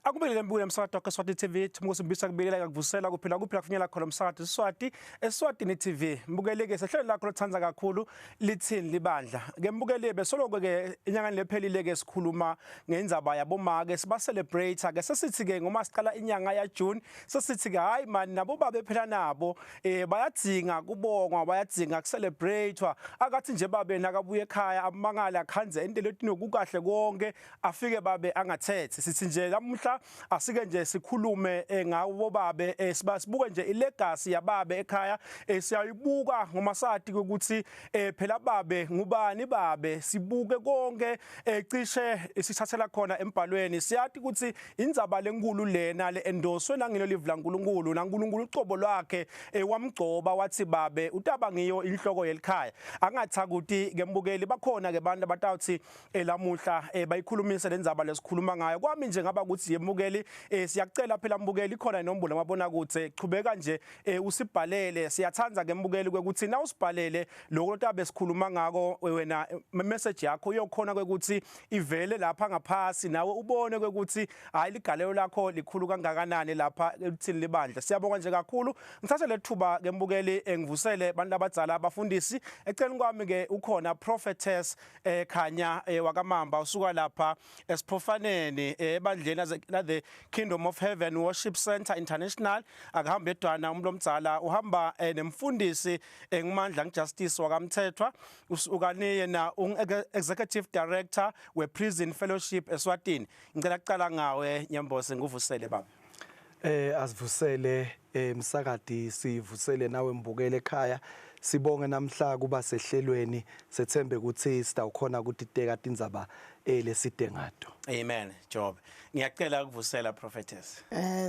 Akubelele mbukele umsakato wakho Swati TV Thumukosi Mbisa kubilela kuvusela kuphila kuphila kufinyela khona umsakato Swati eSwatini TV mbukele ke sehlelo lakho lothanda kakhulu lithini libandla ke mbukele besoloko ke enyangeni lephelile ke sikhuluma ngendzaba yabomake siba celebrate ke sesithi ke ngoma siqala inyanga ya June sesithi ke hayi man nabo babe phela nabo eh bayadzinga kubongwa bayadzinga kucelebratewa akathi nje babe nakabuye ekhaya amangala akhanze into letinokukahle konke afike babe angathethi sithi nje lamuhla asike nje sikhulume eh, ngawo babe eh, sibuke nje ilegacy yababe ekhaya eh, siyayibuka ngomasati ukuthi phela babe ngubani babe sibuke konke cishe sithathela khona embhalweni siyati ukuthi indzaba lenkulu lena le endoswe nangilo live laNkulunkulu naNkulunkulu ucobo lwakhe wamgcoba wathi babe utaba ngiyo inhloko yelikhaya angathakuti ke mbukeli bakhona ke abantu abatawuthi elamuhla eh, bayikhulumise le ndzaba lesikhuluma ngayo kwami nje ngaba ukuthi yemukeli eh, siyakucela phela mbukeli ikhona inombolo mabona kude chubeka nje eh, usibhalele siyathanda ke mbukeli kwekuthi na usibhalele lokho lotabe sikhuluma ngako wena message yakho iyokhona kwekuthi ivele lapha ngaphasi nawe ubone kwekuthi hayi ligalelo lakho likhulu kangakanani lapha ekuthini libandla siyabonga nje kakhulu ngithathe lethuba ke mbukeli engivusele abantu abadzala abafundisi eceleni kwami ke ukhona prophetess Khanya wakaMamba usuka lapha esiphofaneni ebandleni la the Kingdom of Heaven Worship Center International akahambe edwana umuntu omdzala uhamba nemfundisi engumandla ngijustice wakamthethwa usuka yena executive director we Prison Fellowship eSwatini ngicela kucala ngawe Nyambosi nguvusele baba. Asivusele msakadi sivusele nawe mbukele ekhaya sibonge namhla kuba sehlelweni sethembe ukuthi sitawukhona ukutiteka tindzaba leside ngato. Amen Job. Ngiyacela ukuvusela prophetess.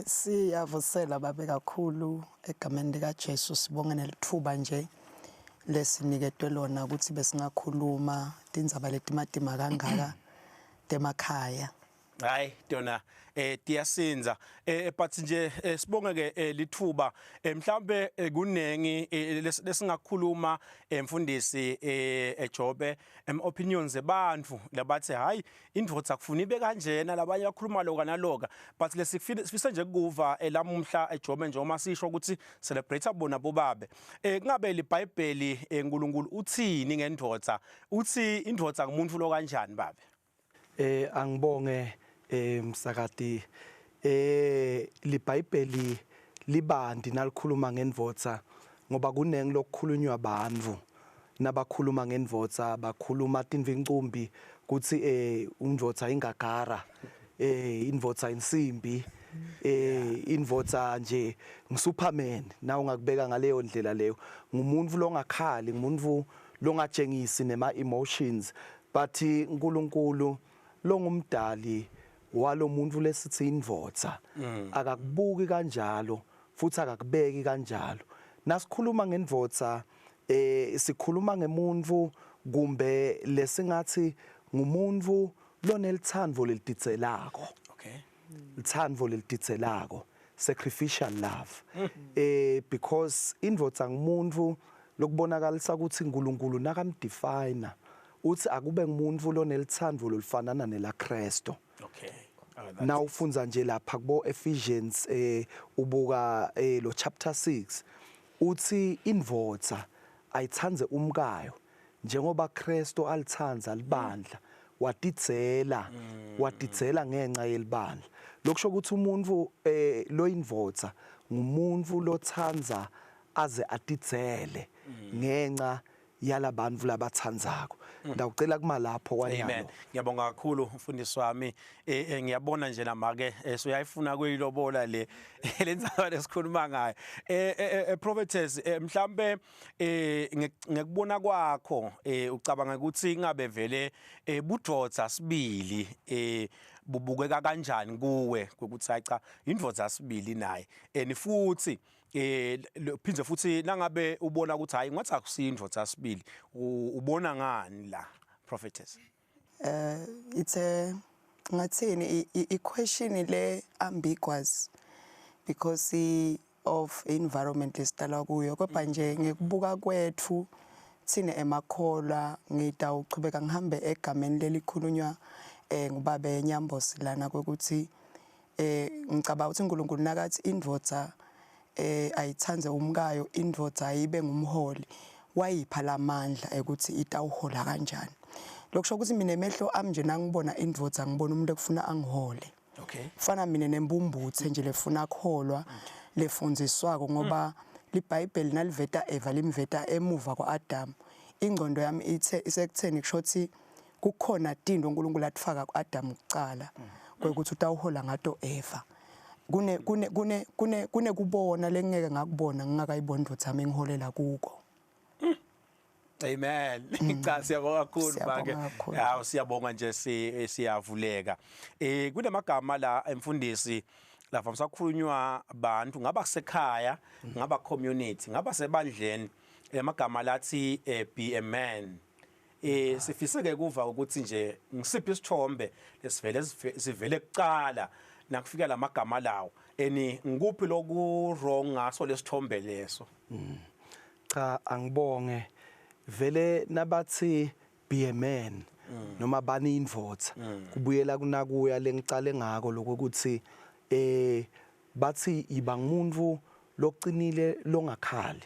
Siyavusela babe kakhulu egameni lika Jesu sibonge nelithuba nje lesiniketwe lona ukuthi besingakhuluma tindzaba letimatima kangaka temakhaya. Hayi tona tiyasinza but nje sibonge ke lithuba mhlambe kunengi lesingakhuluma mfundisi eJobe em opinions ebantfu labathe hayi indvodza kufuna ibe kanjena labanye bakhuluma loka naloka but lesifisa nje kuva elamuhla eJobe nje uma sisho ukuthi celebrate bona bobabe kungabe liBhayibheli uNkulunkulu uthini ngendvodza uthi indvodza ngumuntu lo kanjani babe? Angibonge msakati liBhayibheli libanti nalikhuluma ngendvodza ngoba kunengi lokukhulunywa bantfu nabakhuluma ngendvodza bakhuluma tintfincumbi kutsi indvodza ingagara indvodza insimbi indvodza nje ngusuperman na ungakubeka ngaleyo ndlela leyo ngumuntu longakhali ngumuntu longatshengisi nema emotions But uNkulunkulu longumdali walomuntu lesithi indvodza akakubuki kanjalo futhi akakubeki kanjalo. Nasikhuluma ngendvodza sikhuluma ngemuntu kumbe lesingathi ngumuntu lonelithando lelididzelako. Okay. Lithando lelididzelako sacrificial love. Because indvodza ngumuntu lokubonakalisa ukuthi uNkulunkulu nakamdefine uthi akube ngumuntu lonelithando lolufanana nelaKristo. Okay. Na ufundza nje lapha kubo Ephesians ubuka lo chapter 6 uthi indvodza ayithandze umkayo njengoba Kristo alithandza libandla watidzela watidzela ngenxa yelibandla lokusho ukuthi umuntu loyindvodza ngumuntu lothandza aze atidzele ngenxa yalabantu labathandzako ndawucela kuma lapho kwanyalo. Amen. Ngiyabonga kakhulu mfundisi wami. Ngiyabona nje namake suyayifuna kuyilobola le lendzaba lesikhuluma ngayo. Prophetess mhlambe ngekubona kwakho ucabanga ukuthi ingabe vele budvodza sibili bubukeka kanjani kuwe ukuthi hayi cha indvodza sibili naye and futhi phindze futhi nangabe ubona ukuthi hayi ngathi akusindvodza sibili ubona ngani la prophetess? It's a ngathini i question le ambiguous because of environment lesihlala kuyo kodwa nje ngekubuka kwethu thina emakholwa ngitawuchubeka ngihambe egameni lelikhulunywa ngubabe Nyambosi lana kwekuthi Ngicabanga ukuthi uNkulunkulu nakathi indvodza ayithandze umkayo, indvodza ayibe ngumholi, wayipha lamandla ekuthi itawuhola kanjani. Lokusho ukuthi mina emehlo ami nje nangibona indvodza, ngibona umuntu ekufuna angihole. Fana mina nembumbuthe nje lefuna kholwa, lefundziswako, ngoba liBhayibheli naliveta Eva limveta emuva kwaAdam. Ingcondo yami ithe isekutheni kusho ukuthi kukhona tinto uNkulunkulu atifaka kuAdam kucala kwekuthi utawuhola ngato Eva. Kune kune kune kune kunekubona lengeke ngakubona ngingakayiboni indvodza yami engiholela kuko. Amen. Cha, siyabonga kakhulu. Siyabonga Make. Kakhulu. Hawu, siyabonga nje, siyavuleka. Kunemagama la emfundisi lapha msakhulunywa abantu, ngaba kusekhaya, ngaba community, ngaba sebandleni, emagama lathi "be a man". Sifise ke kuva ukuthi nje ngisiphi isithombe lesivele sivele kucala nakufika lamagama lawo, eni ngikuphi loku wrong ngaso lesithombe leso? Cha, angibonge. Vele nabathi "be a man" noma "bani indvodza", kubuyela kunakuya lengicale ngako lokuthi bathi iba ngumuntu loqinile, longakhali.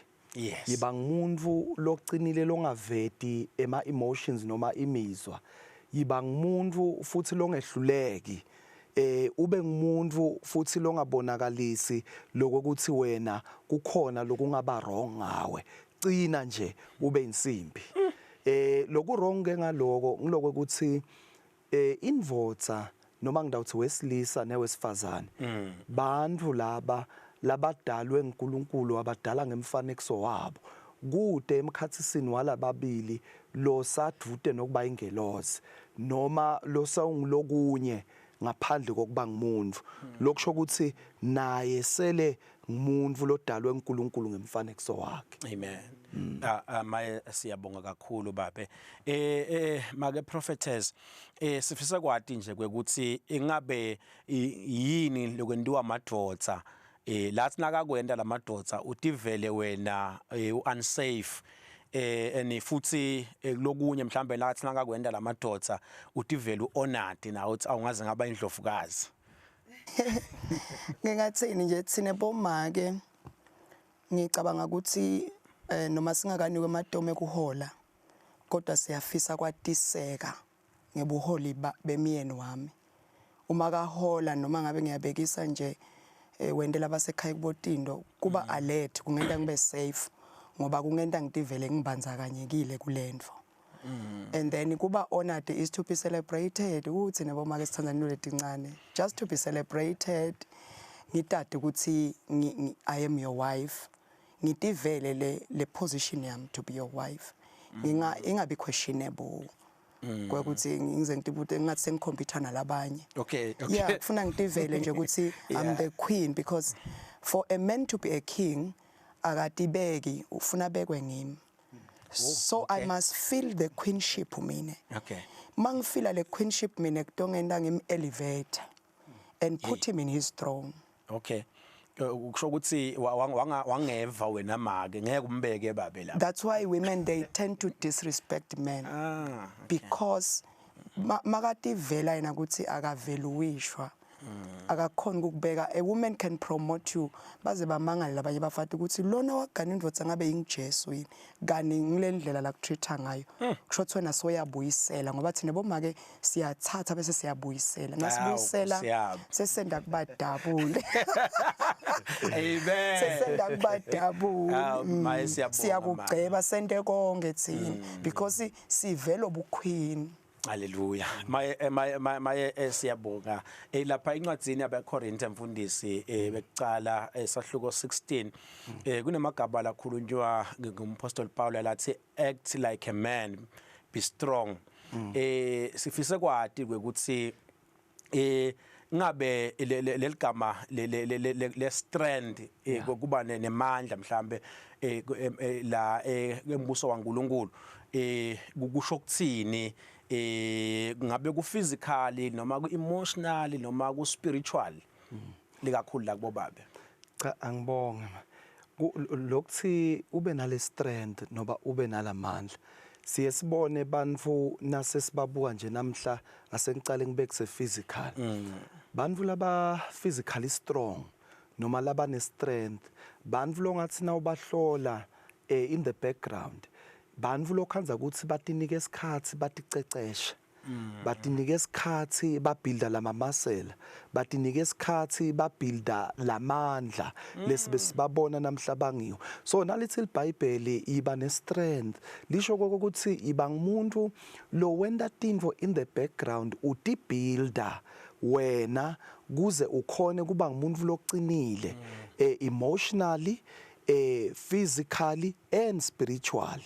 Yiba ngumuntu loqinile, longaveti ema emotions noma imizwa. Yiba ngumuntu futhi longehluleki. Ube ngumuntu futhi longabonakalisi lokuthi wena kukhona lokungaba wrong ngawe. Cina nje, ube insimbi. Loku wrong ke ngaloko ngiloko ukuthi indvodza noma ngidawuthi wesilisa newesifazane, bantu laba labadalwe uNkulunkulu, abadala ngemfanekiso wabo, kude emkhathisini walababili lo sadvute nokuba ingelozi noma lo sawungilokunye ngaphandle kokuba ngumuntu. Lokusho ukuthi naye sele ngumuntu lodalwe uNkulunkulu ngemfanekiso wakhe. Amen. Ah, maye, siyabonga kakhulu babe. Make prophetess, sifisa kwati nje kwekuthi ingabe yini lokwentiwa amadvodza lathi nakakwenta lamadvodza utivele wena unsafe, and futhi lokunye mhlambe lathi nakakwenta lamadvodza utivele uhonored nawe uthi awungaze ngaba indlovukazi? Ngingathini nje, thine bomake ngicabanga ukuthi noma singakanikwe ematome ekuhola, kodwa siyafisa kwatiseka ngebuholi bemyeni wami uma kahola, noma ngabe ngiyabekisa nje wendela abasekhaya kubotindo, kuba alert kungenta ngibe safe, ngoba kungenta ngitivele ngibandzakanyekile kulendvo. And then kuba honored is to be celebrated, ukuthi nabomake sithanda into letincane, just to be celebrated, ngitati ukuthi I am your wife, ngitivele le position yami to be your wife, nginga ingabi questionable kwekuthi ngize ngitibute ngathi sengikhompyutha nalabanye. Yeah, kufuna ngitivele nje ukuthi I'm the queen, because for a man to be a king akatibeki, ufuna bekwe ngimi. So I must feel the queenship mine. Mangifila le queenship mine, kutongenda ngim elevate and put him in his throne. Okay. Kusho ukuthi wangeva wena make ngeke umbeke babe lapha. That's why women, they tend to disrespect men, because makativela yena ukuthi akaveluwishwa, akakhona ukubeka. A woman can promote you baze bamangale labanye bafati ukuthi lona wagana indvodza ngabe ingiJesu yini, kani ngile ndlela la kutreat ngayo. Kusho ukuthi wena soyabuyisela, ngoba thina bomake siyathatha bese siyabuyisela, nasibuyisela siyabo. Sesenda kubadabule. Amen. Sesenda kubadabule. Hawu, maye, siyabonga, Siyakugceba, sente konke thina because sivele obuqueen. Haleluya. Maye, maye, maye, maye, siyabonga. Lapha incwadzini yabeKorinte, mfundisi, bekucala, sahluko 16, kunemagama lakhulunywa ngumpostoli Paul lathi "Act like a man, be strong". Sifise kwati ukuthi ngabe leligama le strength, kuba nemandla mhlambe la embuso waNkuluNkulu, kusho ukuthini? Ngabe ku physically noma ku emotionally noma ku spiritual, likakhulu la kubobabe? Cha, angibonge ma. Lokuthi ube nale strength noba ube nalamandla, siye sibone bantfu nasesibabuka nje namhla, asengicale ngibe kuse physical. Bantfu laba physically strong noma labane strength, bantfu longathi nawubahlola in the background, bantfu lokhandza ukuthi batinike isikhatsi baticecesha. Batinike isikhatsi babuilda lamamasela, batinike isikhatsi babuilda lamandla lesibe sibabona namhla bangiwo. So nalithi iBhayibheli iba ne-strength, lisho ukuthi iba ngumuntu lo wenta tintfo in the background, utibuilda wena kuze ukhone kuba ngumuntu loqinile emotionally, physically and spiritually.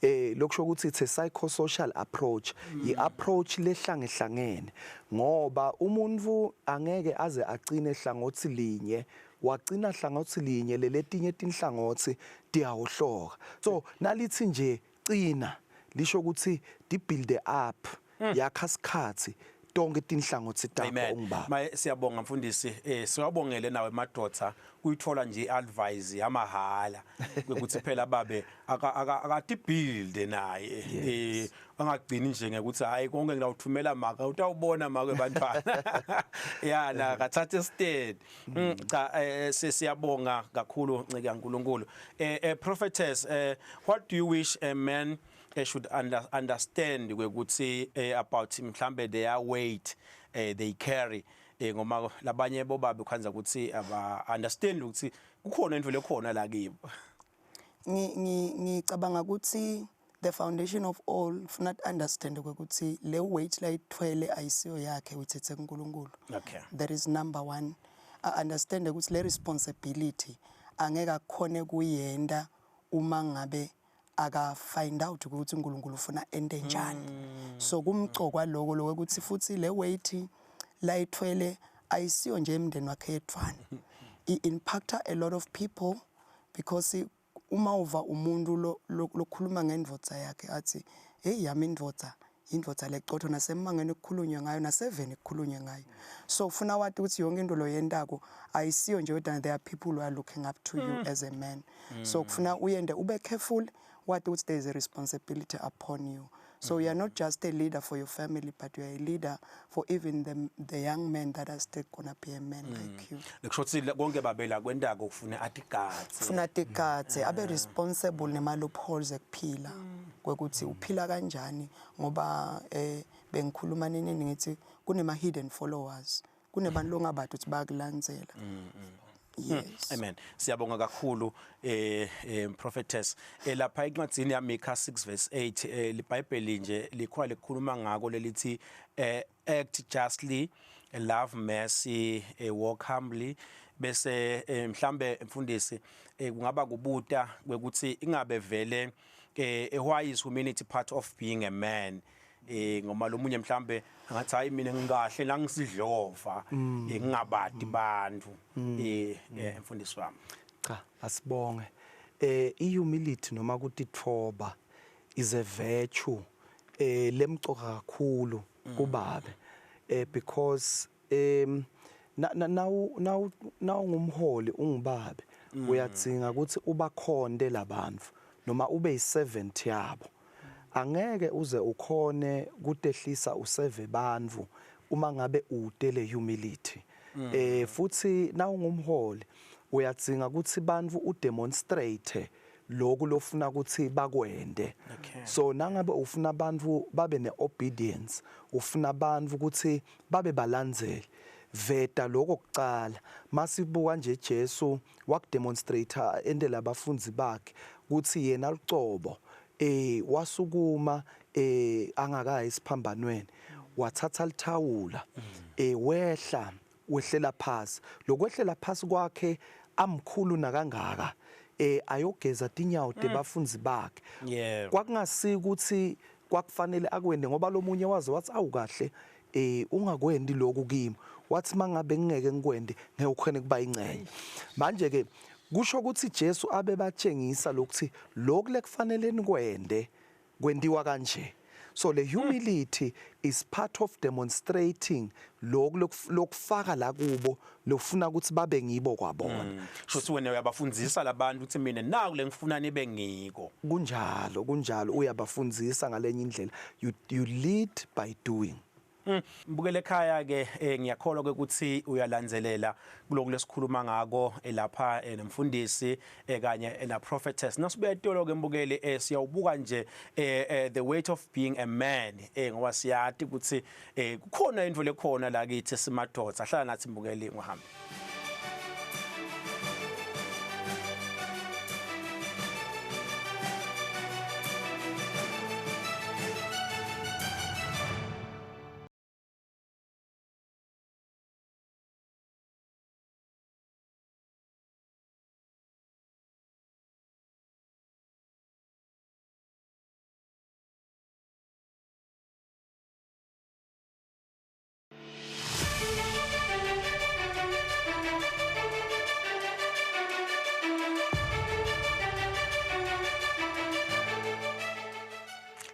Lokusho ukuthi it's a psychosocial approach, i-approach lehlangehlangene, ngoba umuntu angeke aze agcine hlangothi linye, wagcina hlangothi linye, leletinye tinhlangothi tiyawohloka. So nalithi nje cina, lisho ukuthi di-build up, yakha sikhatsi tonke tinhlangothi takho. Amen. Ungibaba. Maye, siyabonga mfundisi. Siwabongele nawe madoda kuyithola nje advice yamahala ukuthi phela babe akatibuild naye, angagcini nje ngekuthi hayi, konke ngilawuthumela maka, utawubona make bantwana ya na kathathe stand. Cha, siyabonga kakhulu, ncike kaNkuluNkulu. Prophetess, what do you wish a man should understand kwekuthi about mhlambe their weight they carry, ngoma labanye bobabe khanza ukuthi aba understand ukuthi kukhona into lekhona la kibo? Ngicabanga ukuthi the foundation of all, funa understand ukuthi le weight layithwele ayisiyo yakhe, uyithethe kuNkulunkulu. That is number 1. I understand ukuthi le responsibility angeke akhone kuyenda uma ngabe aka find out ukuthi uNkulunkulu ufuna ente njani. So kumcokwa lokho lokuthi futhi le weight layithwele ayisiyo nje emndeni wakhe yedwana, i-impacta a lot of people, because uma uva umuntu lokhuluma ngendvodza yakhe athi, "Hey, yami indvodza, indvodza lecotho," nasemangeni kukhulunywe ngayo, naseveni kukhulunywe ngayo. So ufuna wathi ukuthi yonke into loyentako ayisiyo nje wedwa, there are people who are looking up to you as a man. So kufuna uyende ube careful, wathi ukuthi there is a responsibility upon you. So you are not just a leader for your family, but you are a leader for even the young men that are still gonna be a man like you. Lekusho ukuthi konke babela kwentako kufuna atigadze. Funa tigadze, abe responsible nema loopholes ekuphila kwekuthi uphila kanjani, ngoba bengikhuluma nini ngithi kunema hidden followers, kunebantu longabathi ukuthi bayakulandzela. Yes. Amen. Siyabonga kakhulu, prophetess. Lapha encwadzini yaMika 6 verse 8, liBhayibheli nje likhona likhuluma ngako lelithi act justly, love mercy, walk humbly. Bese mhlambe mfundisi, kungaba kubuta kwekuthi ingabe vele why is humility part of being a man? Ngoba lomunye mhlambe angathi, "Hayi, mina ngikahle la, ngisidlova, ngingabadi bantu." Mfundisi wami. Cha, asibonge. I-humility noma kutitfoba is a virtue lemcoka kakhulu kubabe, because na nawu nawungumholi, ungubabe, uyadzinga ukuthi ubakhonde labantu noma ube yi-servant yabo. Angeke uze ukhone kutehlisa useve bantfu uma ngabe ute le humility. Futhi nawungumholi uyadzinga ukuthi bantfu udemonstrate lokhu lofuna ukuthi bakwende. So nangabe ufuna abantu babe neobedience, ufuna abantu ukuthi babe balandzeli, veta lokho kucala. Masibuka nje Jesu wakudemonstrate endela abafundi bakhe ukuthi yena lucobo wasukuma angakayi esiphambanweni, wathatha lithawula, wehla, wehlela phasi. Lokwehlela phasi kwakhe amkhulu nakangaka, ayogeza tinyawo tebafundzi bakhe, kwakungasi ukuthi kwakufanele akwende, ngoba lo munye waze wathi, "Awukahle, ungakwendi lokhu kimi." Wathi, "Mangabe ngingeke ngikwende, ngeke ukhone kuba ingcenye." Manje ke kusho ukuthi Jesu abe batshengisa lokuthi lokhu lekufanele nikwende kwentiwa kanje. So le humility is part of demonstrating lokhu lokufaka la kubo lofuna ukuthi babe ngibo kwabona. Shuthi wena uyabafundzisa labantu ukuthi mina naku lengifuna nibe ngiko. Kunjalo, kunjalo, uyabafundzisa ngalenye indlela. You lead by doing. Mbukele ekhaya ke, ngiyakholwa ke ukuthi uyalandzelela kuloku lesikhuluma ngako lapha nomfundisi kanye na prophetess. Nasibuya etolo ke, mbukeli, siyawubuka nje the weight of being a man, ngoba siyati ukuthi kukhona into lekhona la kithi simadoda. Hlala nathi, mbukeli, ngihambe.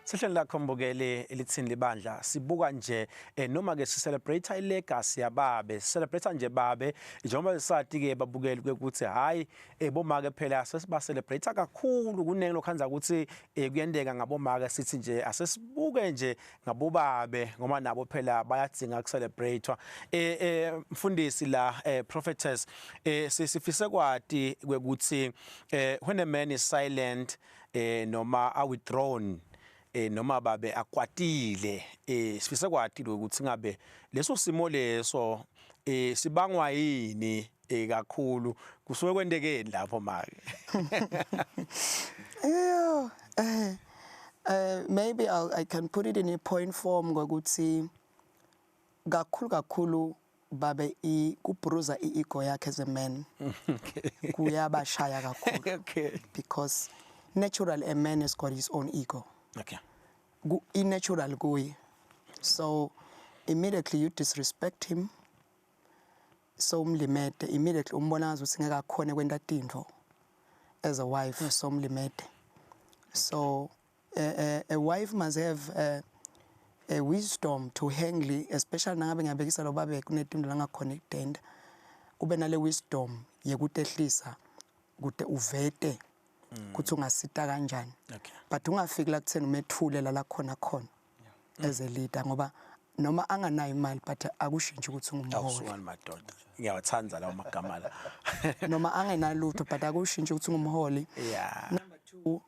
Sihlelo lakho, mbukeli, lithini libandla. Sibuka nje noma ke si celebrate ilegacy yababe, celebrate nje babe, njengoba sisathi ke, babukeli, ukuthi hayi, bomake phela sesiba celebrate kakhulu, kunengi lokhanza ukuthi kuyenteka ngabomake. Sithi nje asesibuke nje ngabobabe, ngoba nabo phela bayadzinga kucelebratewa. Mfundisi la, prophetess, sifise kwati kwekuthi when a man is silent noma a withdrawn, noma babe akwatile, sifise kwati ukuthi ngabe leso simo leso sibangwa yini kakhulu, kusuke kwentekeni lapho make? Yeah. Maybe I can put it in a point form ngokuthi kakhulu kakhulu babe kubruza i-ego yakhe as a man kuyabashaya kakhulu because natural a man has got his own ego. I-natural kuye, so immediately you disrespect him, so umlimete immediately, umbona ngazi ukuthi ngeke akhone kwenta tintfo as a wife, so umlimete. So a wife must have a wisdom to handle, especially nangabe ngiyabekisa lo babe kunetinto langakhona ukudenda, ube nale wisdom yekutehlisa kute uvete ukuthi ungasita kanjani, but ungafiki la kutheni umethule la khona khona as a leader, ngoba noma anganayo imali but akushintshi ukuthi ungumholi. Awusukani madoda, ngiyawathanda lawo magama la. Noma angenalutho but akushintshi ukuthi ungumholi. Number two,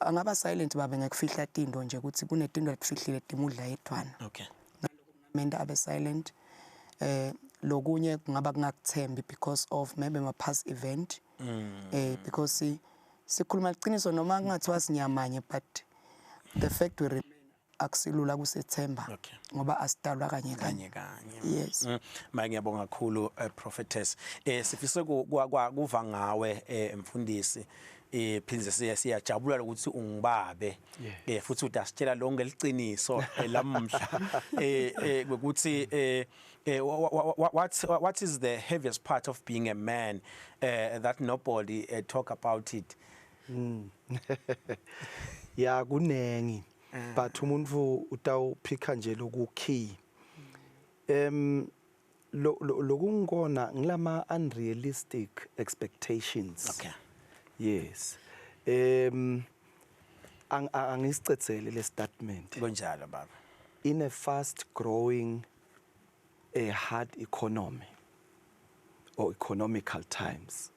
angaba silent babe ngekufihla tinto nje, ukuthi kunetinto letifihlile timudla yedwana. Menta abe silent. Lokunye kungaba kungakuthembi because of maybe ma past event, because sikhuluma iqiniso noma kungathiwa sinyamanye, but the fact we remain, akusilula kusethemba ngoba asidalwa kanye kanye. Kanye kanye. Yes. Maye, ngiyabonga kakhulu, prophetess. Sifise kuva ngawe, mfundisi. Phindze siya siyajabula ukuthi ungibabe. Futhi utasitshela lonke liciniso lamhla ukuthi what is the heaviest part of being a man that nobody talk about it? Ya, kunengi, but umuntu utawuphika nje loku key lo lokungikona ngilama unrealistic expectations. Yes, angisicedzele le statement. Kunjalo, baba. In a fast growing, a hard economy or economical times,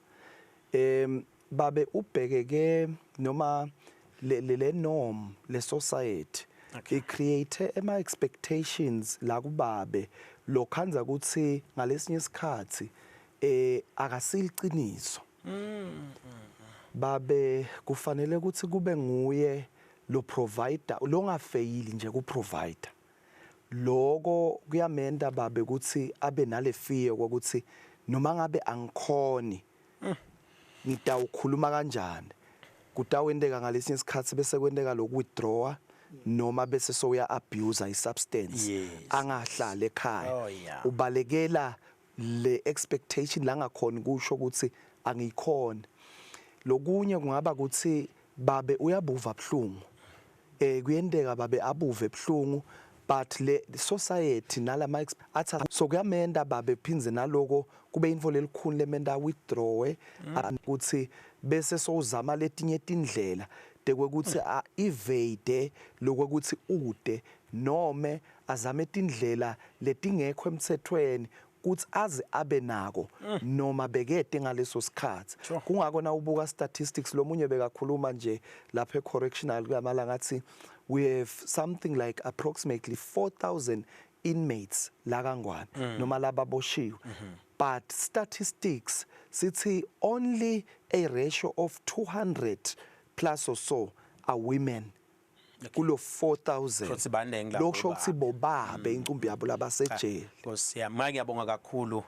babe ubhekeke noma le norm le society i-create ema expectations la kubabe lokhanza ukuthi ngalesinye isikhathi akasiliciniso. Babe kufanele ukuthi kube nguye lo provider, longafeyili nje ku provider. Loko kuyamenta babe ukuthi abe nale fear ukuthi noma ngabe angikhoni, ngitawukhuluma kanjani, kutawenteka ngalesinye isikhathi bese kwenteka loku withdraw noma bese soya abuse i-substance, angahlali ekhaya. Ubalekela le expectation la ngakhona kusho ukuthi angikhona. Lokunye kungaba ukuthi babe uyabuva buhlungu, kuyenteka babe abuve buhlungu, but le society nalama athi so kuyamenda babe phinze naloko kube info lelikhulu lemenda withdraw, ukuthi bese sowuzama letinye tindlela tekwekuthi a evade lokuthi ude. Nome azame tindlela letingekho emthethweni kuthi aze abe nako noma bekede ngaleso sikhathi. Kungako na ubuka statistics, lomunye bekakhuluma nje lapha e-correctional kulamalanga, athi we have something like approximately 4000 inmates la kaNgwane noma lababoshiwe, but statistics sithi only a ratio of 200 plus or so are women kulo 4000. Futhi baningi labo. Lokusho ukuthi bobabe incumbi yabo labasejele. Nkosi yami, manje ngiyabonga kakhulu.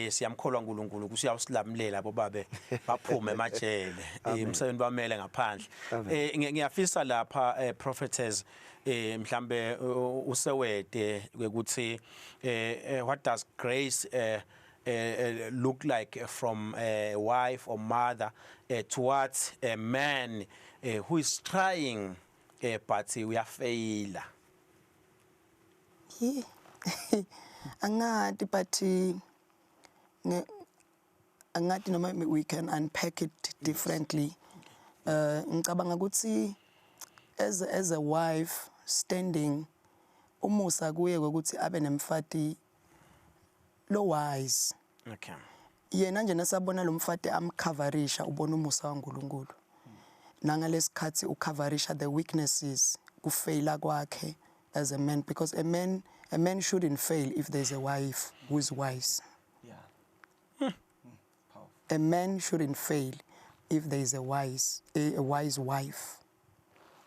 Siyamkholwa uNkulunkulu ukuthi uyawusilamulela bobabe baphume emajele. Umsebenzi bamele ngaphandle. Amen. Ngiyafisa lapha, prophetess, mhlambe usewede ukuthi what does grace look like from a wife or mother towards a man who is trying, but uyafeyila? Yi. Angati, but angati noma we can unpack it differently. Ngicabanga ukuthi as a wife standing, umusa kuye ukuthi abe nemfati lo wise. Yena nje nasabona lo mfati amcoverisha, ubona umusa waNkulunkulu. Nangalesikhathi ucoverisha the weaknesses, kufaila kwakhe as a man, because a man shouldn't fail if there's a wife who is wise. A man shouldn't fail if there is a wise wife,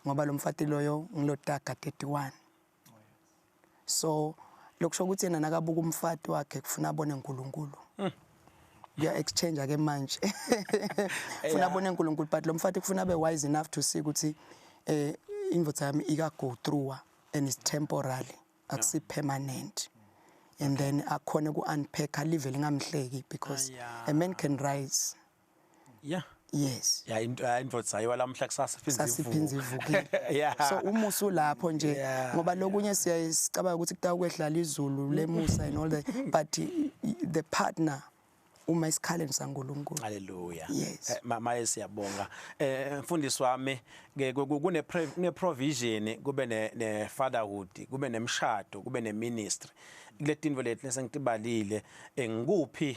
ngoba lo mfati loyo ngilotaga 31. So lokusho ukuthi yena nakabuka umfati wakhe kufuna abone uNkulunkulu. Kuya exchange ke manje, kufuna abone uNkulunkulu, but lo mfati kufuna abe wise enough to see ukuthi indvodza yami ika go through and is temporary, akusi permanent, and then akhone ku unpack, alive lingamhleki, because a man can rise. Yes. Ya, into indvodza ayiwa lamhla, kusasa sasiphinza ivukile. So umusa ulapho nje, ngoba lokunye siyasicabanga ukuthi kutawukwehla izulu lemusa and all that, but the partner uma isikhaleni saNkulunkulu. Hallelujah. Yes. Maye, siyabonga. Mfundisi wami, ke kune provision, kube ne fatherhood, kube nemshado, kube ne ministry. Kule tinto leti lesengitibalile, ngikuphi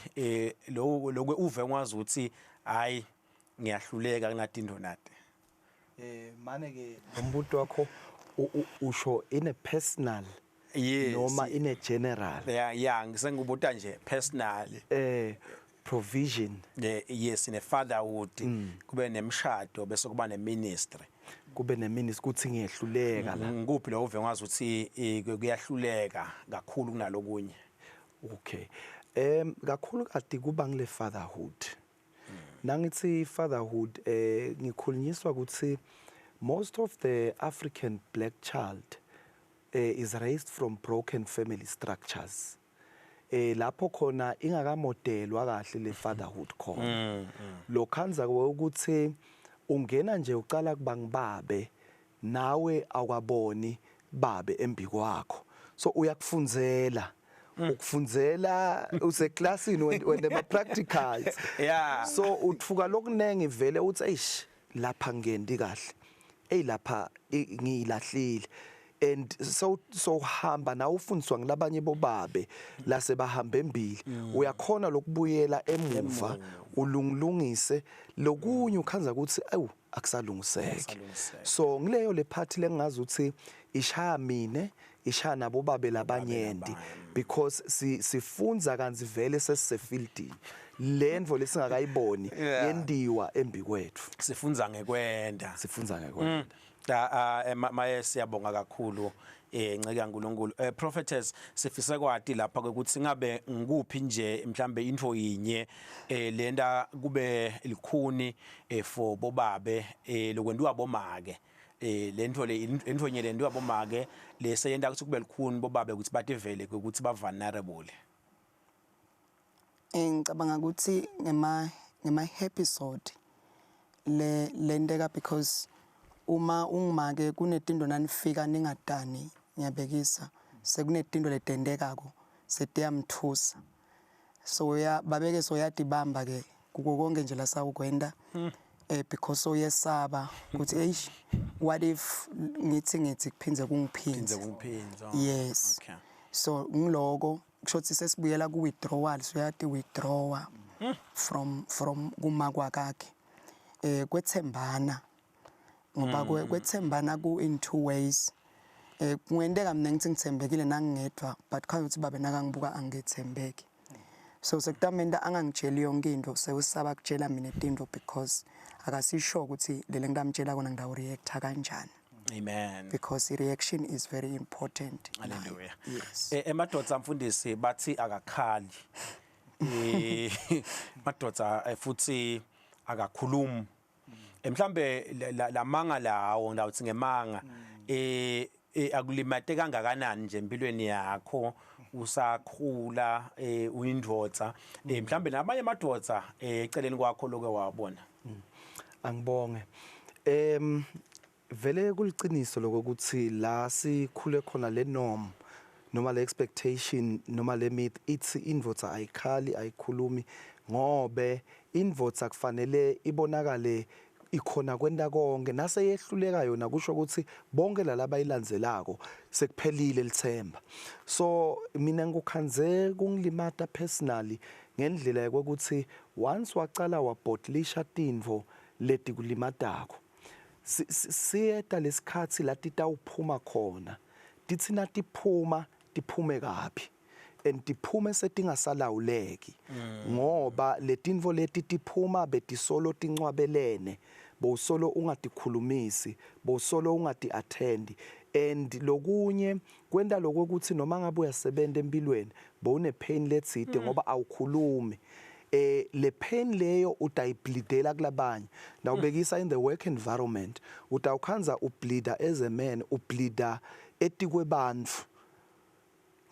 lo lokwe uve ngwazi ukuthi hayi, ngiyahluleka kunatinto nate? Mane ke lombuto wakho usho in a personal Yes. noma in a general? Yeah, ngisengubuta nje personally. Provision. Yes, ne fatherhood, kube nemshado, bese kuba ne ministry. Kube neministry, kuthi ngiyehluleka la. Ngikuphi lo uve ngwazi ukuthi kuyahluleka kakhulu kunalokunye? Okay, kakhulu kade kuba ngile fatherhood. Nangithi fatherhood, ngikhulunyiswa ukuthi most of the African black child is raised from broken family structures, lapho khona ingakamodelwa kahle le fatherhood khona. Lokhanza ukuthi ungena nje uqala kuba ngibabe, nawe awukaboni babe embikwakho, so uyakufundzela, ukufundzela useklasini when ama practicals. So utfuka lokunengi vele, uthi eish, lapha ngendi kahle, ey, lapha ngiyilahlile, and so hamba na ufundiswa ngilabanye bobabe lase bahamba embili, uyakhona lokubuyela emuva ulungilungise lokunye, ukhanza ukuthi awu, akusalungiseke. Akusalungiseki. So ngileyo le part lengazi ukuthi ishaya mine, ishaya nabo babe labanyenti, because sifunza kanzi vele sesisefieldini lendvo lesingakayiboni yendiwa embikwethu. Sifunza ngekwenda. Sifunza ngekwenda. Maye, siyabonga kakhulu, nceke kaNkuluNkulu. Prophetess, sifisa kwati lapha ukuthi ngabe ngikuphi nje mhlambe info yinye lenda kube likhuni for bobabe lokwentiwa bomake, lento le, info nye lentiwa bomake leseyenta ukuthi kube likhuni bobabe ukuthi bativele ukuthi ba vulnerable? Ngicabanga ukuthi ngema episode le lenteka, because uma ungimake kunetinto nanifika ningadani, ngiyabekisa, sekunetinto letentekako setiyamthusa, so ya babeke so yatibamba ke kuko konke nje lasawukwenda, because uyesaba ukuthi eish, What if ngithi ngithi kuphindze kungiphindze? Phindze kungiphindze. Oh, Yes. Okay. So ngiloko kusho ukuthi sesibuyela ku withdrawal, so uyati withdrawa from kuma kwakhe. Kwethembana ngoba kwethembana ku in two ways. Kungenteka mina ngithi ngithembekile nangingedwa, but khona ukuthi babe nakangibuka angethembeki. So sekutamenta angangitsheli yonke into, sewusaba kutshela mina tinto because akasisho ukuthi lele ngitamtshela kona ngitawu-reacta kanjani. Amen. Because i-reaction is very important nayo. Hallelujah. Yes. Emadvodza mfundisi bathi akakhali. Madvodza futhi akakhulumi. Mhlambe lamanga lawo ngawuthi ngemanga akulimate kangakanani nje empilweni yakho usakhula uyindvodza, mhlambe namanye amadvodza eceleni kwakho loke wabona? Angibonge. Vele kuliciniso lokuthi la sikhule khona le norm noma le expectation noma le myth ithi indvodza ayikhali, ayikhulumi, ngobe indvodza kufanele ibonakale ikhona kwenta konke, nase yehluleka yona kusho ukuthi bonke lalaba ayilandzelako sekuphelile lithemba. So mina ngikukhanze kungilimata personally ngendlela yokuthi once wacala wabottlisha tintfo letikulimatako, siyeta lesikhatsi lati tawuphuma khona, titsi natiphuma tiphume kabi and tiphume setingasalawuleki, ngoba letintfo leti tiphuma betisolo tincwabelene, bowusolo ungatikhulumisi, bowusolo ungati-attendi. And lokunye kwenta lokuthi noma ngabe uyasebenta empilweni bowune pain letsite ngoba awukhulumi, le pain leyo utayibleedela kulabanye. Nawubekisa in the work environment, utawukhanza ubleeda as a man, ubleeda etikwebantfu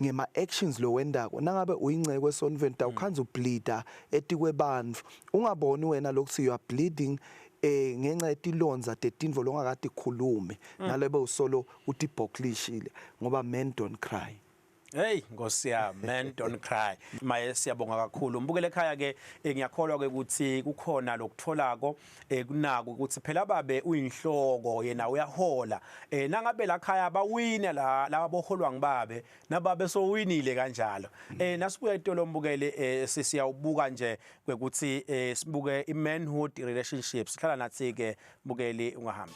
ngema actions lo wendako. Nangabe uyinceke esontfweni, utawukhanza ubleeda etikwebantfu, ungaboni wena lokuthi you are bleeding ngenxa yetilondza tetintfo longakatikhulumi nalebe usolo utibhokilishile, ngoba men don't cry. Hey Nkosi yami, men don't cry. Maye, siyabonga kakhulu. Mbukele ekhaya ke, ngiyakholwa ke ukuthi kukhona lokutholako, kunako ukuthi phela babe uyinhloko, yena uyahola. Nangabe la khaya bawina la laba boholwa ngibabe, nababe sowinile kanjalo. Nasibuya itolo mbukele, sisiyawubuka nje kwekuthi sibuke i-manhood relationships. Hlala nathi ke mbukeli, ungahambi.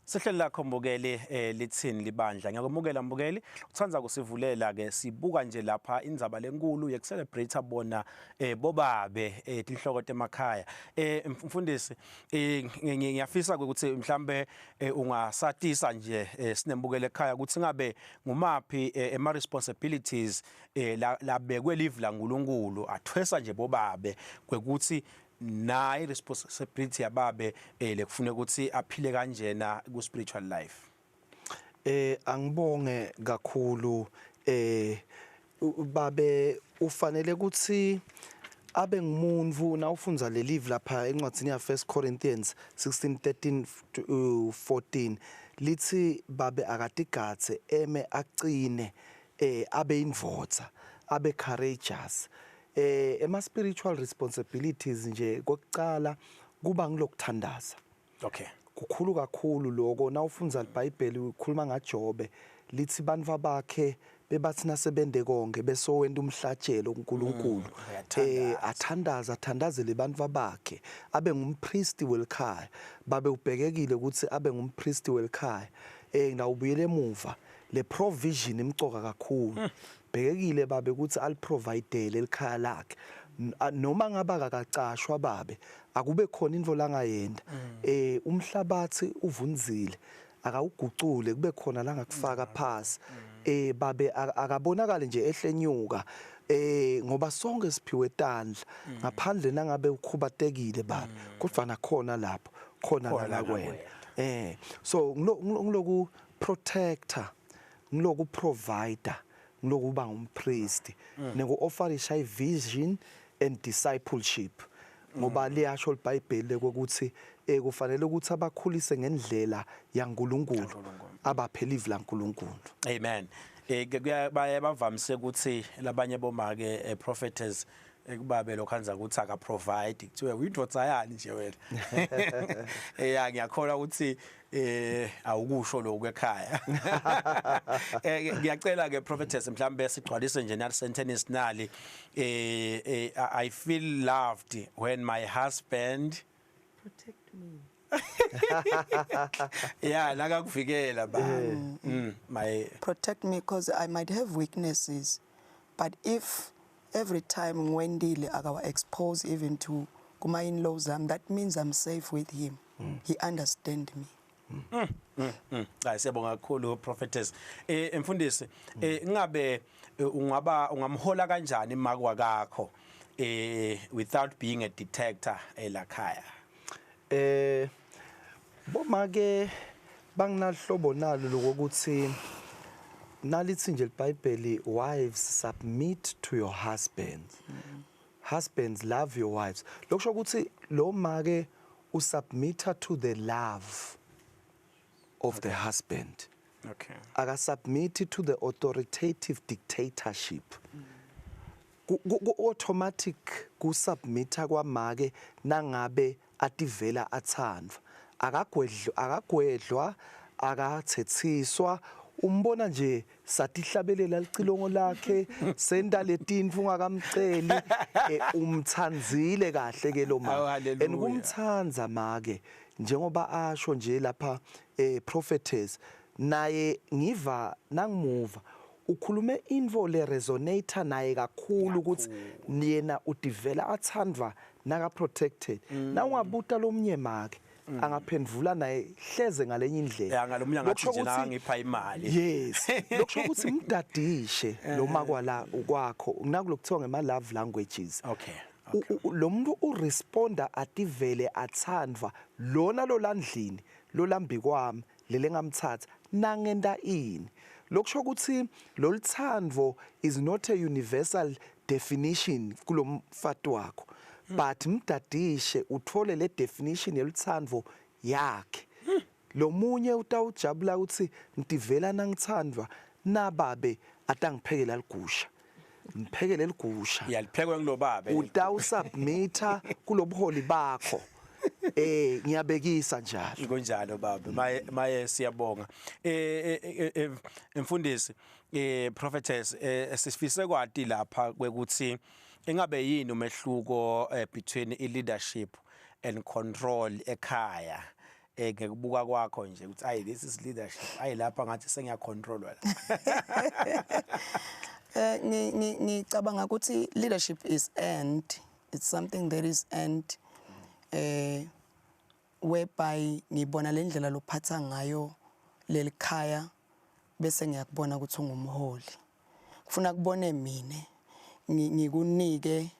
Sihlelo lakho mbukeli, lithini libandla. Ngiyakwemukela mbukeli, uthanda kusivulela ke sibuka nje lapha indzaba lenkulu yekucelebrate bona bobabe, tinhloko temakhaya. Mfundisi, ngiyafisa ukuthi mhlambe ungasatisa nje sinembukele ekhaya ukuthi ngabe ngumaphi ema responsibilities labekwe live laNkulunkulu athwesa nje bobabe, kwekuthi nayi responsibility yababe lekufuna ukuthi aphile kanjena ku spiritual life. Angibonge kakhulu. Babe ufanele ukuthi abe ngumuntu nawufundza lelive lapha encwadzini ya 1 Corinthians 16:13 to 14, lithi babe akatigadze, eme acine, abe indvodza, abe courageous. Ema spiritual responsibilities nje, kokucala kuba ngilokuthandaza. Kukhulu kakhulu lokho. Nawufundza iBhayibheli, ukhuluma ngaJobe, lithi bantfu bakhe bebathi nasebende konke besowenta umhlatshelo kuNkulunkulu. Uyathandaza. Athandaza, athandazele bantfu bakhe, abe ngumpristi welikhaya. Babe ubhekekile ukuthi abe ngumpristi welikhaya. Ngawubuyela emuva, le provision imcoka kakhulu. Bhekekile babe ukuthi aliprovidele likhaya lakhe. Noma ngaba akacashwa babe, akube khona into langayenda. Umhlabathi uvunzile, akawugucule kube khona la ngakufaka phasi. Babe akabonakali nje ehlenyuka, ngoba sonke siphiwe tandla ngaphandle nangabe ukhubatekile babe, kodwa nakhona lapho khona Khona la la kwena. kwena. So ngiloku protector, ngiloku provider, ngilokuba ngumpriest, neku offerisha vision and discipleship, ngoba liyasho iBhayibheli ukuthi kufanele ukuthi abakhulise ngendlela yaNkuluNkulu, abaphela ivi laNkuluNkulu. Amen. Baye bavamise ukuthi labanye bomake, prophetess, kubabe lokhanza ukuthi aka provide, kuthiwe uyindvodza yani nje wena. Ya, ngiyakholwa ukuthi awukusho lokho ekhaya. Ngiyacela ke, prophetess, mhlambe sigcwalise nje nali sentence nali: "I feel loved when my husband Protect me. Yeah, la kakuvikela ba my Protect me because I might have weaknesses, but if every time ngiwendile akawa expose even to kuma in-laws ami, that means I'm safe with him. He understand me. Hayi, siyabonga kakhulu, prophetess. Mfundisi, ngabe ungaba ungamhola kanjani make wakakho without being a dictator elakhaya? Bomake banginalihlobo nalo lokuthi nalithi nje iBhayibheli, "Wives, submit to your husbands. Husbands, love your wives." Lokusho ukuthi lo make usubmita to the love of the husband. Akasubmit to the authoritative dictatorship. Ku automatic kusubmita kwamake nangabe ativela athandwa. Akagwedlwa, akagwedlwa, akathethiswa. Umbona nje satihlabelela licilongo lakhe, senda letintfu ungakamceli, umthandzile kahle ke lo Oh, make. hallelujah. And kumthandza make, njengoba asho nje lapha prophetess, naye ngiva nangimuva ukhulume info le resonator naye kakhulu ukuthi yena udivela athandwa naka protected. Na ungabuta lomnye make, angaphendvula naye hleze ngalenye indlela. Ya, ngalomunye angathi Lokusho nje nangipha imali. Yes, lokusho ukuthi mdadishe lo makwala kwakho nakulokuthiwa ngema love languages. Lo muntu uresponda ativele athandwa lona lolandlini lolambi kwami lele ngamthatha nangenda ini. Lokusho ukuthi loluthando is not a universal definition kulomfati wakho, but mdadishe uthole le definition yeluthando yakhe. Lo munye utawujabula ukuthi ngitivela nangithandwa nababe atangiphekela ligusha, mphekele ligusha. Yaliphekwe ngilobabe. Utawusubmita kulobuholi bakho. Ngiyabekisa njalo. Kunjalo baba. Maye, siyabonga. Mfundisi, prophetess, sifise kwati lapha kwekuthi ingabe yini umehluko between i leadership and control ekhaya, ngekubuka kwakho nje ukuthi ayi, this is leadership, ayi, lapha ngathi sengiyacontrolwa la? Ngicabanga ukuthi leadership is earned. It's something that is earned, whereby ngibona le ndlela lophatha ngayo lelikhaya bese ngiyakubona ukuthi ungumholi. Kufuna kubone mina ngikunike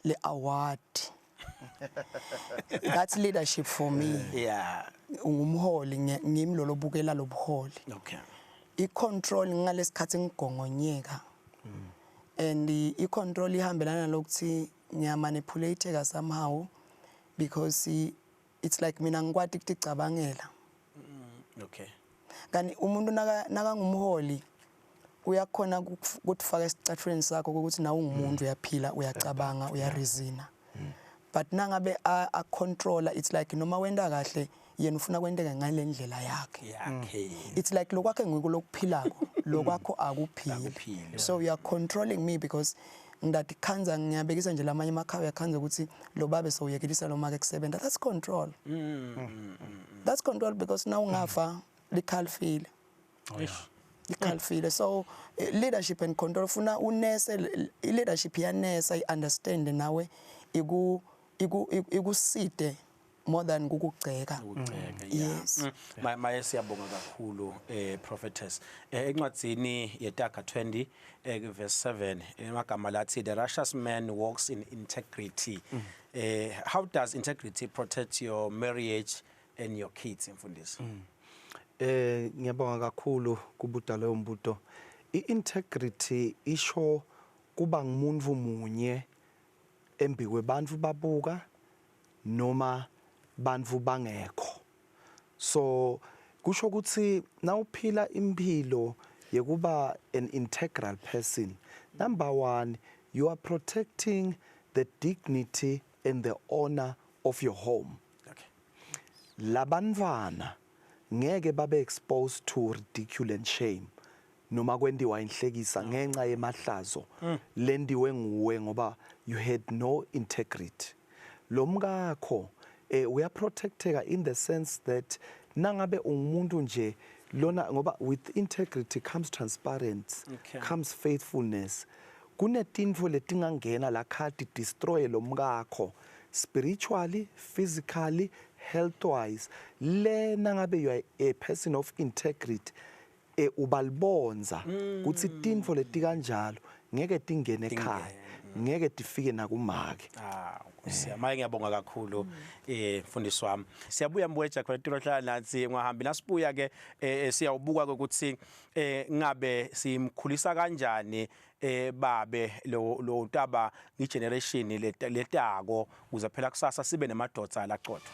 le award. That's leadership for me. Ungumholi, ngimi lo lobukela lobuholi. I-control ngalesikhathi ngigongonyeka and i-control ihambelana lokuthi ngiyamanipulate somehow because it's like mina ngikwati ukuticabangela. Kanti umuntu nakangumholi uyakhona ukufaka esicathulweni sakho ukuthi nawe ungumuntu, uyaphila, uyacabanga, uyareasona. But nangabe a controller, it's like noma wenda kahle, yena ufuna kwenteka ngale ndlela yakhe. Yakhe. It's like lokwakhe ngiko lokuphilako, lokwakho akuphili. Akuphili. So you are controlling me because ngidathi khanza, ngiyabekisa nje, lamanye emakhaya uyakhanza ukuthi lo babe sowuyekelisa lo make kusebenza. That's control, that's control, because na ungafa likhaya lifile. Ikhalifile. So leadership and control funa unese, i-leadership iyanesa, i-understand nawe, iku iku ikuside more than kukugceka. Ukugceka, yeah. Yes. Maye, siyabonga kakhulu, prophetess. Encwadzini yeTaga 20 verse 7, emagama lathi, "The righteous man walks in integrity." How does integrity protect your marriage and your kids, mfundisi? Ngiyabonga kakhulu kubuta leyo mbuto. I-integrity isho kuba ngumuntu munye embi kwebantfu babuka noma bantfu bangekho. So kusho ukuthi nawuphila impilo yekuba an integral person, number 1, you are protecting the dignity and the honor of your home. Labantwana ngeke babe exposed to ridicule and shame noma kwentiwa inhlekisa ngenxa yemahlazo lendiwe nguwe ngoba you had no integrity. Lo mkakho uyaprotecteka in the sense that nangabe ungumuntu nje lona, ngoba with integrity comes transparency, comes faithfulness. Kunetintfo letingangena la khadi destroy lo mkakho spiritually, physically, health wise. Le nangabe you are a person of integrity, ubalibonza kutsi tintfo letikanjalo ngeke tingene ekhaya, ngeke tifike nakumake. Ah, Nkosi yami. Maye, ngiyabonga kakhulu, mfundisi wami. Siyabuya mbuyeja khona tulo hlala nathi, ungahambi. Nasibuya ke siyawubuka ukuthi ngabe simkhulisa kanjani babe lo taba ngigeneration letako ukuze phela kusasa sibe nemadoda laqotho.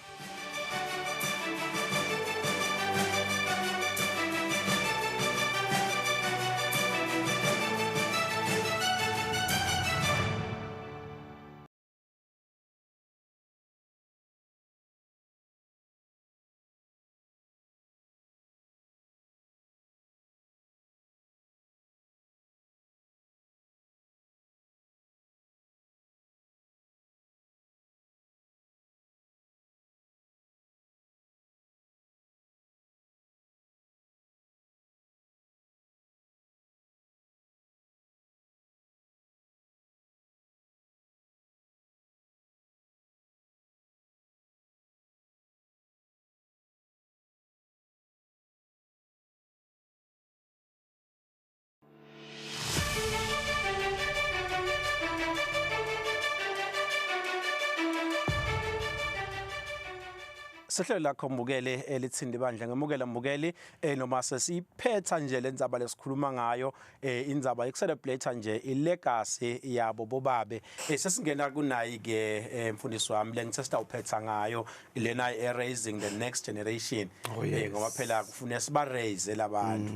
Sehlelo lakho mbukele elithindi bandla, ngemukela mbukeli, noma sesiphetha nje lendzaba lesikhuluma ngayo, indzaba yokucelebrate nje ilegacy yabo bobabe. Sesingena kunayi ke, mfundisi wami, lengithe sitawuphetha ngayo lena, raising the next generation. Oh, yes. Ngoba phela kufuneka siba raise labantu.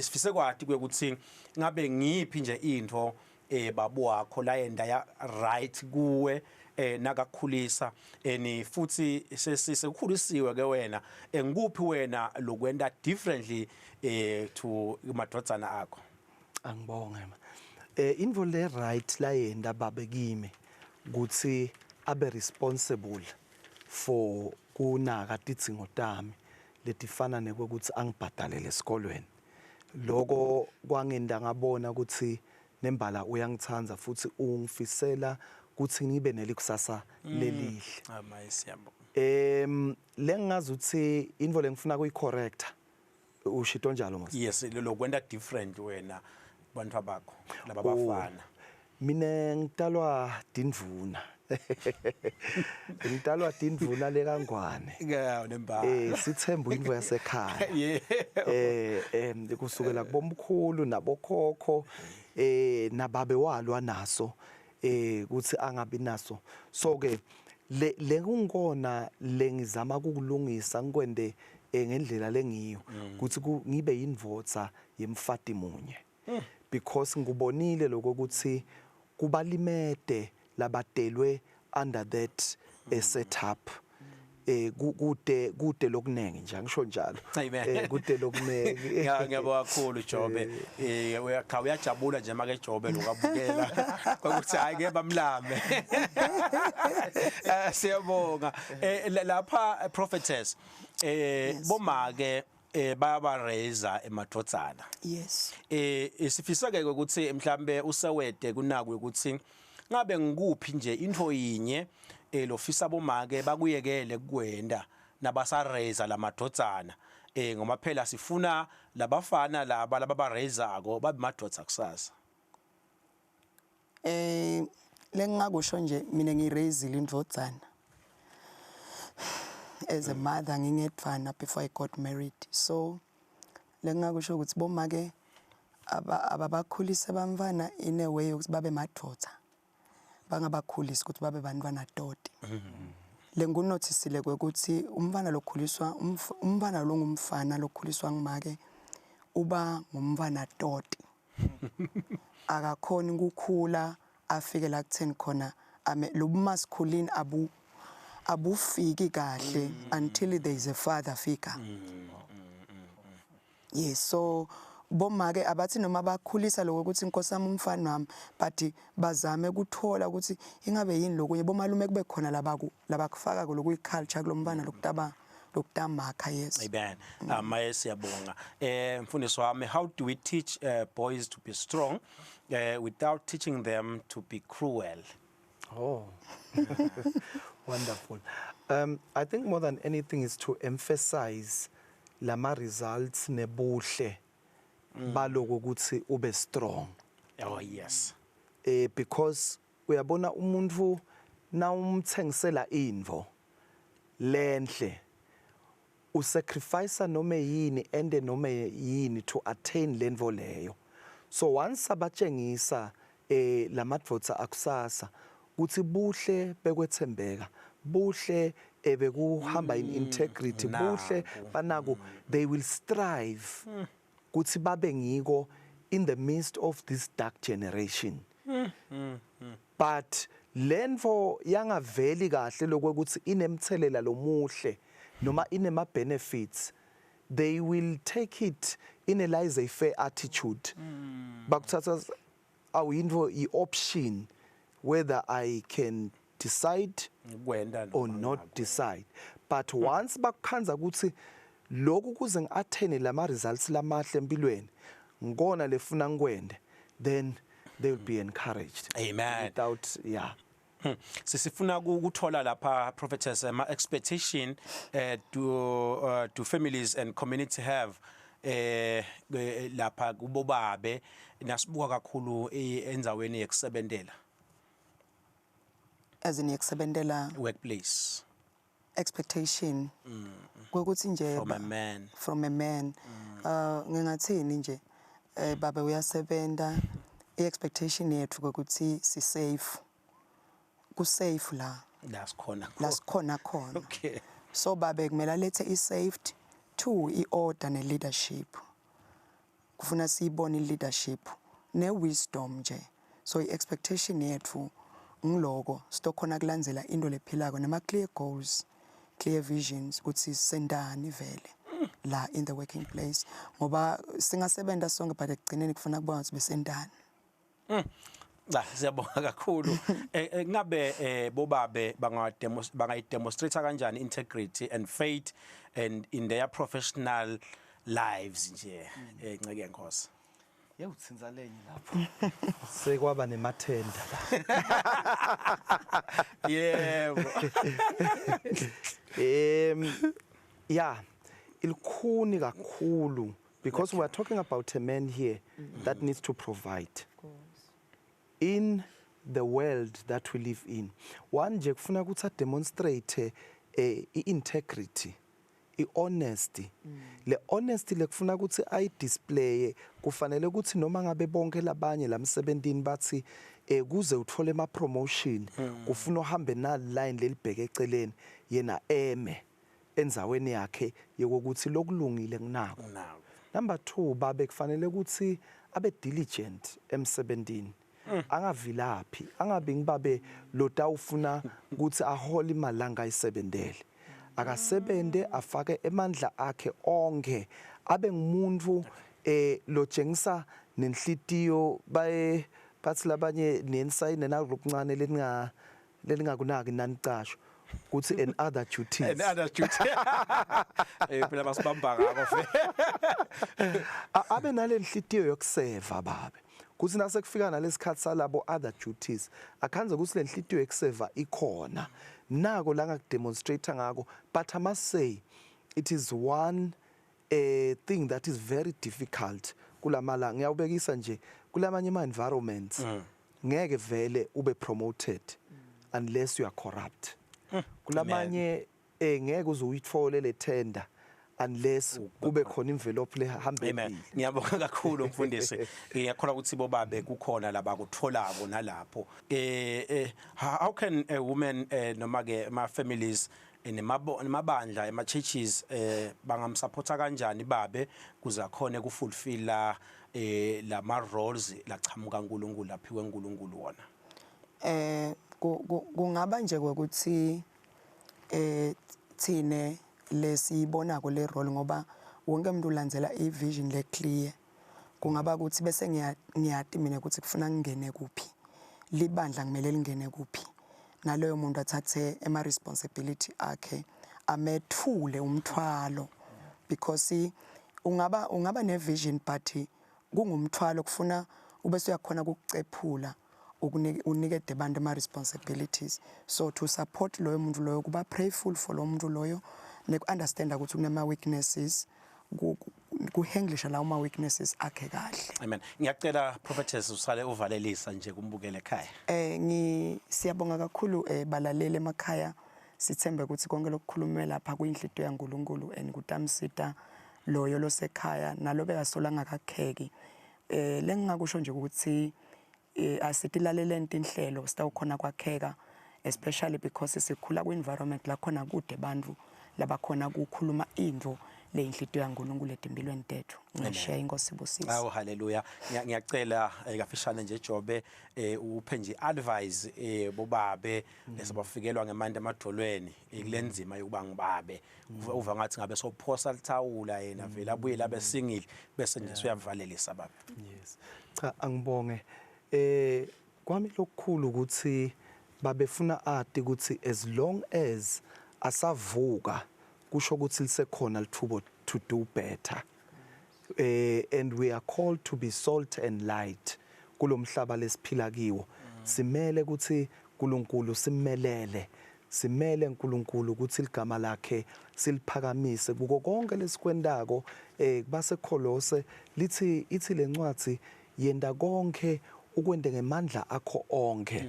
Sifise kwati ukuthi ngabe ngiphi nje into babu wakho la yenda ya right kuwe nakakhulisa, eni futhi sesikukhulisiwe ke wena, ngikuphi wena lokwenta differently to madvodzana akho? Angibonge ma. Intfo le right la yenda babe kimi kutsi abe responsible for kunaka tidzingo tami letifana nekwekutsi angibhadalele esikolweni. Loko kwangenta ngabona kutsi nembala uyangitsandza futhi ungifisela kutsi ngibe nelikusasa lelihle. Ah, maye, siyabonga. Lengazi ukuthi intfo lengifuna kuyicorrecta, ushito njalo mos? Yes, lokwenta different wena bantfu bakho laba bafana. Mina ngitalwa tindvuna. Ngitalwa tindvuna lekaNgwane. Yeah, nembala. Sithembu intfo yasekhaya. Kusukela kubomkhulu nabokhokho, nababe walwa naso kuthi angabi naso. So ke le kungkona lengizama ukulungisa ngikwende ngendlela lengiyo kuthi ngibe yindvodza yemfati munye. Because ngubonile lokho ukuthi kubalimede labatelwe under that setup. Kude lokunengi nje, angisho njalo. Amen. Kude lokunengi. Ngiyabonga kakhulu, Jobe. Uyakha uyajabula nje make Jobe lokabukela. Kwakuthi hayi ke bamlame. Siyabonga. Lapha prophetess, bomake Bayaba raise emadvodzana. Yes. Sifisa ke ukuthi mhlambe usewede kunakwe ukuthi ngabe ngikuphi nje intfo yinye lofisa bomake bakuyekele kukwenda nabasa raise lamadvodzana, ngoba phela sifuna labafana laba lababa raisako babe madvodza kusasa. Lengingakusho nje, mina ngiraisile indvodzana as a mother ngingedvwana before I got married. So lengingakusho ukuthi bomake ababakhulise bamfana in a way yokuthi babe madvodza, bangabakhulisi ukuthi babe bantwana toti. Lengunothisile kwekuthi umfana lokhuliswa umfana longumfana lokhuliswa ngumake uba ngumfana toti, akakhoni ukukhula afike la kutheni khona ame lo masculine abu abufiki kahle until there is a father figure. Yes, so bomake abathi noma bakhulisa lokho ukuthi inkosi yami umfana wami, but bazame ukuthola ukuthi ingabe yini lokunye bomalume kube khona labaku labakufaka kulokuyi culture kulomfana lokutaba lokutamakha, yes. Amen. Maye, siyabonga. Mfundisi wami, how do we teach boys to be strong without teaching them to be cruel? Oh, wonderful. I think more than anything is to emphasize lama results nebuhle baloko ukuthi ube strong. Oh yes. Because uyabona umuntu nawumthengisela intfo lenhle, usacrifice noma yini ende noma yini to attain lentfo leyo. So once abatshengisa lamadvodza akusasa kuthi buhle bekwethembeka, buhle ebekuhamba in integrity, buhle banako, they will strive kuthi babe ngiko in the midst of this dark generation. But lentfo yangaveli kahle lokuthi inemthelela lomuhle noma inema benefits, they will take it in a laissez-faire attitude. Bakuthatha awuyintfo i-option whether I can decide kwenda or not decide. But once bakukhandza ukuthi lokhu kuze ngi-attain lama results lamahle empilweni ngikona lefuna ngikwende, then they will be encouraged. Amen. Without, yeah. Sisifuna ukuthola lapha, prophetess, ama expectation do families and community have lapha kubobabe nasibuka kakhulu endzaweni yekusebentela? As in yekusebentela? Workplace. Expectation kwekuthi nje from a man. From a man, ngingathini nje, babe uyasebenta, i-expectation yethu ukuthi si safe, ku safe la. La sikhona. La sikhona khona. So babe kumele alethe i-safety, two, i-order ne-leadership. Kufuna siyibone i-leadership ne-wisdom nje. So i-expectation yethu ngiloko, sitokhona kulandzela into lephilako nama-clear goals, clear visions ukuthi sendani vele la in the working place, ngoba singasebenta sonke but ekugcineni kufuna kubona ukuthi besendani. Cha, siyabonga kakhulu. Ngabe bobabe bangayidemonstrate kanjani integrity and faith and in their professional lives nje, nceke yenkosi? Yewuthinza lenye lapho sekwaba nemathenda la. Yebo. Yeah, ilikhuni kakhulu because we are talking about a man here that needs to provide in the world that we live in. One nje kufuna ukuthi a demonstrate i-integrity, i-honesty. Le honesty lekufuna ukuthi ayi-display, kufanele ukuthi noma ngabe bonke labanye lamsebentini bathi kuze uthole ama promotion kufuna uhambe na line lelibheke eceleni, yena eme endzaweni yakhe yokuthi lokulungile nginako. Nako. Number 2, babe kufanele ukuthi abe diligent emsebentini, angavilaphi, angabi ngibabe lotawufuna ukuthi ahole imali angayisebentele. Akasebente, afake emandla akhe onke, abe ngumuntu lotshengisa nenhlitiyo. Baye bathi labanye nensayine nalokuncane leninga leningakunaki nanicasho. Kuthi and other duties. And other duties. Phela basibamba ngako fe. Abe nalenhlitiyo yokuseva babe. Kuthi nasekufika nalesikhathi salabo other duties, akhanze ukuthi lenhlitiyo yokuseva ikhona. Nako la ngakudemonstrate ngako, but I must say it is one a thing that is very difficult kulamalanga. Ngiyawubekisa nje kulamanye ama environments, ngeke vele ube promoted unless you are corrupt. Kulamanye ngeke uze uyithole le tender unless kube khona envelope lehambe. Amen. Ngiyabonga kakhulu, mfundisi. Ngiyakholwa ukuthi bobabe kukhona labakutholako nalapho. How can a woman, noma ke ama families, nemabandla, ema churches, bangamsupporta kanjani babe kuze akhone kufulfilla lama roles lachamuka uNkulunkulu, aphiwe uNkulunkulu wona? Kungaba nje ukuthi thine lesiyibonako le role, ngoba wonke umuntu ulandzela i-vision le clear. Kungaba ukuthi bese ngiyati mina ukuthi kufuna ngingene kuphi, libandla kumele lingene kuphi, naloyo muntu athathe ema responsibility akhe, amethule umthwalo, because ungaba ne vision but kungumthwalo, kufuna ube uyakhona ukucephula, unikede abantu ama responsibilities. So to support loyo muntu loyo, kuba prayerful for lo muntu loyo, neku understand ukuthi kunama weaknesses, kuhandlisha lawo ma weaknesses akhe kahle. Amen. Ngiyacela, prophetess, usale uvalelisa nje kumbukele ekhaya. Ngi siyabonga kakhulu, balaleli emakhaya. Sithembe ukuthi konke lokukhulunywe lapha kuyinhlitiyo yaNkulunkulu and kutamsita loyo losekhaya nalobe kasola ngakakheki. Lengingakusho nje ukuthi asitilaleleni tinhlelo, sitawukhona kwakheka, especially because sikhula ku-environment la khona kude bantfu labakhona kukhuluma intfo leyinhlitiyo yaNkulunkulu etimpilweni tethu. Ngishiya, inkosi ibusise. Awu, haleluya. Ngiyacela kafishane nje, Jobe, uphe nje advice bobabe lesabafikelwa ngemandi emadolweni kulenzima yokuba ngibabe. Uva ngathi ngabe sophosa lithawula yena vele abuye labe single, bese nje suyavalelisa, baba. Yes, cha, angibonge. Kwami lokukhulu ukuthi babefuna ati ukuthi as long as asavuka, kusho ukuthi lisekhona lithubo to do better, and we are called to be salt and light kulomhlaba lesiphila kiwo. Simele ukuthi uNkulunkulu simelele, simele uNkulunkulu ukuthi ligama lakhe siliphakamise kuko konke lesikwendako. Basekholose lithi, ithi lencwadi, yenda konke ukwende ngemandla akho onke,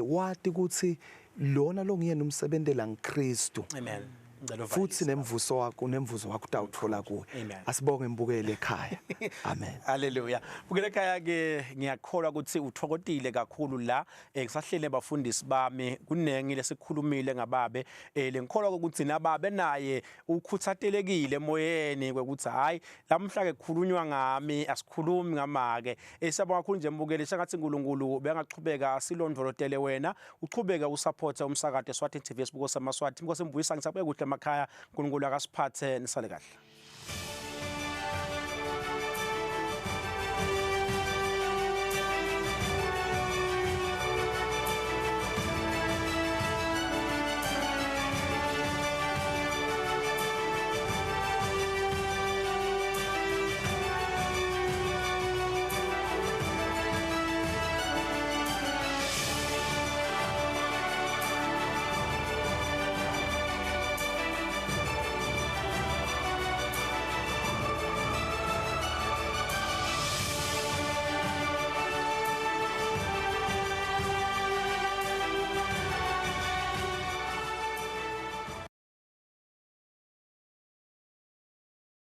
wati ukuthi lona longiyena umsebentela ngiKristu. Amen. Ngicela futhi uvalelise. Nemvuso wakho utawuthola kuwe. Amen. Asibonge, mbukele ekhaya. Amen. Haleluya. Bukele ekhaya ke, ngiyakholwa ukuthi uthokotile kakhulu la. Kusahlele bafundisi bami, kunengi lesikhulumile ngababe. Lengikholwa ukuthi nababe naye ukhuthatelekile emoyeni kwekuthi hayi, lamhla ke kukhulunywa ngami, asikhulumi ngamake. Siyabonga kakhulu nje, mbukeli, sengathi uNkulunkulu bengachubeka silondvolotele wena, uchubeke usupport umsakato Eswatini TV, sibuko samaswati. Inkosi mbuyisa, ngisabuye kuhle emakhaya. uNkulunkulu akasiphathe, nisale kahle.